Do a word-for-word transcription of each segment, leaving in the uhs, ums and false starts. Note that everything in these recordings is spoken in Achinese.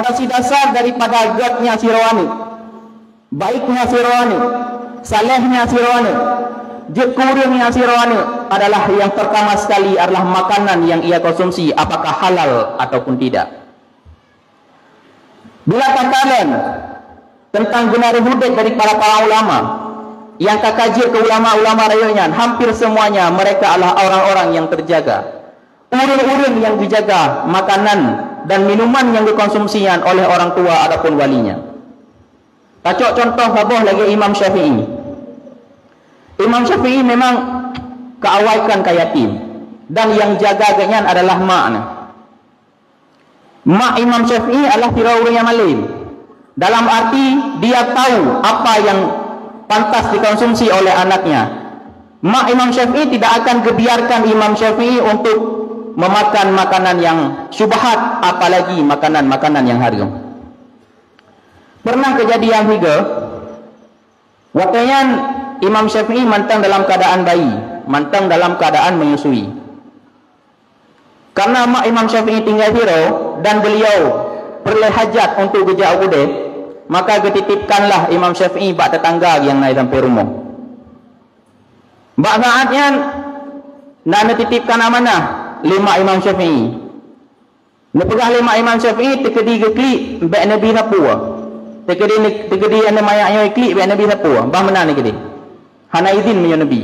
Fondasi dasar daripada götnya sidroe aneuëk, baiknya sidroe aneuëk, salehnya sidroe aneuëk, jeuet keu ureuëng nyang sidroe aneuëk adalah yang pertama sekali adalah makanan yang ia konsumsi, apakah halal ataupun tidak. Bila takalon teuntang geunaréh udeb daripada para ulama, nyang ka kaji keu ulama-ulama rayeuk nyan, hampir semuanya mereka adalah orang-orang yang terjaga. Ureuëng-ureuëng nyang geujaga makanan dan minuman nyang geukonsumsi nyan oleh orang tua ataupun walinya. Tacok contoh saboh lagée Imam Syafi'i. Imam Syafi'i memang keuawaikan ka yatim, dan nyang jaga geuhnyan adalah mak na. Mak Imam Syafi'i adalah sidroe ureuëng nyang malem. Dalam arti, dia tahu apa yang pantas dikonsumsi oleh anaknya. Mak Imam Syafi'i tidak akan gebiarkan Imam Syafi'i untuk memakan makanan yang syubhat, apalagi makanan-makanan yang haram. Pernah kejadian juga, watée nyan Imam Syafi'i mantong dalam keadaan bayi, mantong dalam keadaan menyusui. Karena mak Imam Syafi'i tinggai sidroe dan beliau peureulée hajat untuk geujak u keudè, maka geutitipkanlah Imam Syafi'i bak teutangga nyang na i sampéng rumoh. Bak saát nyan, na neutitipkan amanah lé mak Imam Syafi'i. Neupeugah lé mak Imam Syafi'i, teukeudi geuklik bék neubi sapeue. Teukeudi, teukeudi aneuk manyak nyoe klik bék neubi sapeue, bah meunan teukeudi. Hana idhin meunyoe neubi.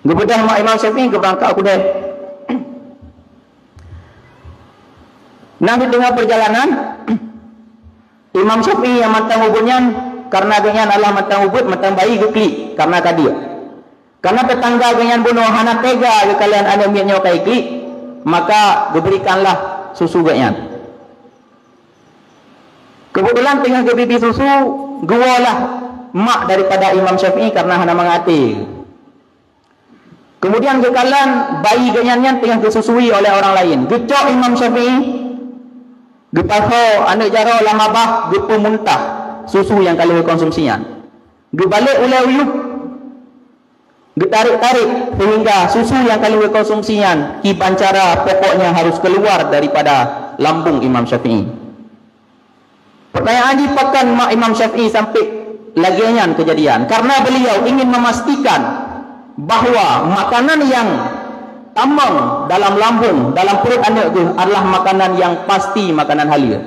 Geubeudôh mak Imam Syafi'i geubeurangkat u keudè. Na di teungoh peurjalanan, Imam Syafi'i nyang mantong ubit nyan, karena gobnyan adalah mantong ubit, mantong bayi geuklik karena ka diek. Karena teutangga gobnyan bunoe hana tega geukalon aneuk miet nyoe ka iklik, maka geuberikanlah susu gobnyan. Keubeutulan teungoh geubi-bi susu, geuwoe lah mak daripada Imam Syafi'i karena hana mangat até. Keumudian geukalon bayi gobnyan nyan teungoh geususui oleh orang laén. Geucok Imam Syafi'i, geupasho aneuk jaroe lam babah, geupeumuntah susu nyang ka lheueh konsumsi nyan. Geubalek ulée u yup, geutarek-tarek sehingga susu nyang ka lheueh konsumsi nyan kiban cara pokoknya harus keluar daripada lambung Imam Syafi'i. Pertanyaan jih, pakon mak Imam Syafi'i sampai lagée nyan kejadian? Karena beliau ingin memastikan bahwa makanan yang tamong dalam lambung, dalam perut aneuk geuh adalah makanan yang pasti makanan halal.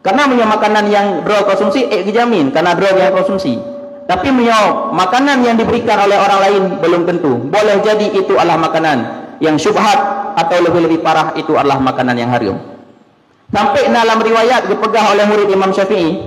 Karena meunyoe makanan nyang droe konsumsi, ék geujamin karena droe nyang konsumsi. Tapi meunyoe makanan yang diberikan oleh orang lain, belum tentu. Boleh jadi itu adalah makanan yang syubhat atau lebih-lebih parah itu adalah makanan yang haram. Sampai na lam riwayat geupeugah oleh murid Imam Syafi'i,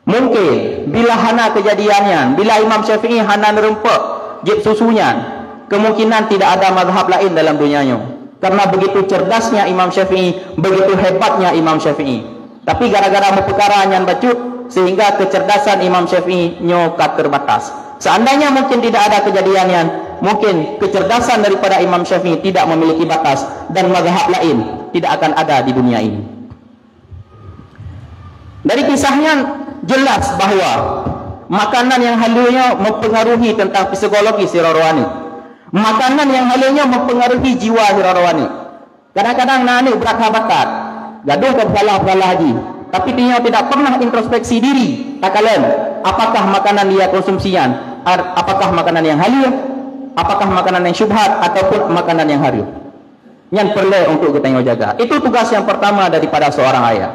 mungkin bila hana kejadian nyan, bila Imam Syafi'i hana neureumpok jieb susu nyan, kemungkinan tidak ada mazhab lain dalam dunia nyoe. Karena begitu cerdasnya Imam Syafi'i, begitu hebatnya Imam Syafi'i. Tapi gara-gara meupeukara nyan bacut, sehingga kecerdasan Imam Syafi'i nyoe ka terbatas. Seandainya mungkin tidak ada kejadian nyan, mungkin kecerdasan daripada Imam Syafi'i tidak memiliki batas dan mazhab lain tidak akan ada di dunia ini. Dari kisah nyan jelas bahwa makanan nyang halal nyoe mempengaruhi tentang psikologi sidroe-droe aneuk. Makanan nyang halal nyoe mempengaruhi jiwa sidroe-droe aneuk. Kadang-kadang na aneuk brat that bakat, gadoh ka peusalah-peusalah jih, tapi tinyoe tidak pernah introspeksi diri, takalon apakah makanan dia konsumsi nyan, ar-, apakah makanan nyang halal, apakah makanan nyang syubhat ataupun makanan nyang haram. Nyan peureulée untuk geutanyoe jaga. Itu tugas yang pertama daripada seorang ayah.